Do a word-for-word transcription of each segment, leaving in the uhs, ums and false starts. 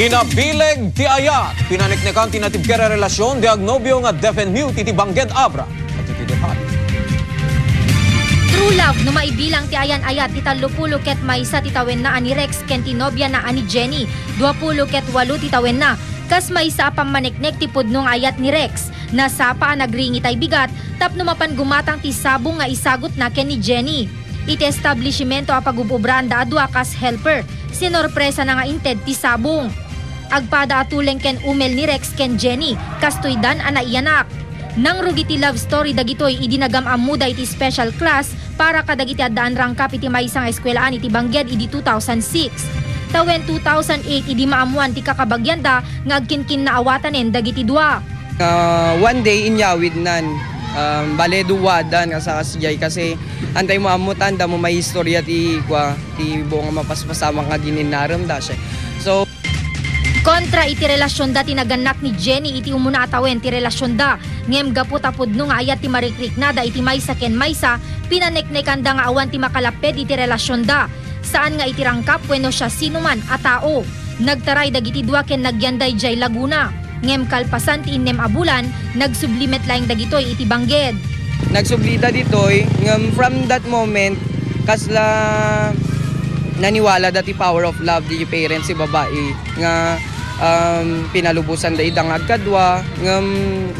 Inabileg ti ayat. Pinaneknekan ti natibker a relasyon ti agnobio nga deaf and mute iti Bangked, Abra. Adtoy ti detalye. True love no maibilang ti ayan-ayat ti tallopulo ket maysa ti tawenna a ni Rex ken ti nobiana a ni Jenny, duapulo ket walo ti tawenna. Kas maysa a pammaneknek ti pudno nga ayat ni Rex, nasapa a nagringi tay bigat tapno mapan gumatang ti sabong nga isagutna ken ni Jenny. Iti establishmento a pagub-obraanda a dua kas helper, sinorpresana nga inted ti sabong. Agpada a tuleng ken umel ni Rex ken Jenny, kastoy dan a naiyanak. Nangrugi ti love story dagitoy idi nagam-ammoda iti special class para kadagiti addaan rangkap iti maysa nga eskuelaan iti Bangked idi two thousand six. Tawen two thousand eight idi maammoan ti kakabagianda nga agkinkinnaawatanen dagiti dua. Ah, one day, inyawidnan. Um, bale, duwadan, kasa-, kasdiay, kasi antay mo ammo tanda mo may istorya ti, kwa, ti buong mapaspasamak nga gininnaremda, siya. So, Kontra iti relasionda ti nagannak ni Jenny iti umuna a tawen ti relasionda, ngem gapu ta pudno nga ayat ti marikriknada iti maysa ken maysa, pinaneknekanda nga awan ti makalapped iti relasionda. Saan nga iti rangkap wenno siasinoman a tao. Nagtaray dagiti dua ken nagyanda idiay Laguna. Ngem kalpasan ti innem a bulan, nagsubli met laeng dagitoy iti Bangked. Nagsublida ditoy, ngem from that moment, kasla naniwalada ti power of love ti parents ti babai nga, um, pinalubosanda ida nga agkadua, ngem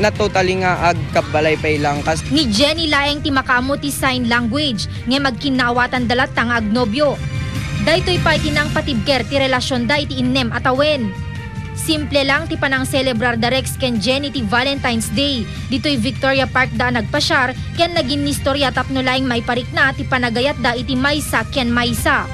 not totally nga agkabbalay pay lang. Kas- Ni Jenny laeng ti makaammo ti sign language, ngem agkinnaawatanda latta nga agnobio. Daytoy pay ti nangpatibker ti relasionda iti innem a tawen. Simple lang ti panangselebrar da Rex ken Jenny ti Valentine's Day. Ditoy Victoria Park da a nagpasiar ken naginnistorya tapno laeng maiparikna ti panagayatda iti maysa ken maysa.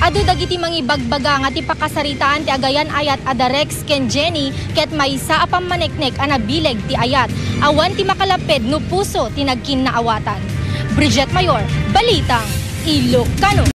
Adu dagiti mangibagbaga nga ti pakasaritaan ti agayan-ayat a da Rex ken Jenny ket maysa a pammaneknek a nabileg ti ayat. Awan ti makalapped no puso ti nagkinnaawatan. Bridget Mayor, Balitang Ilocano.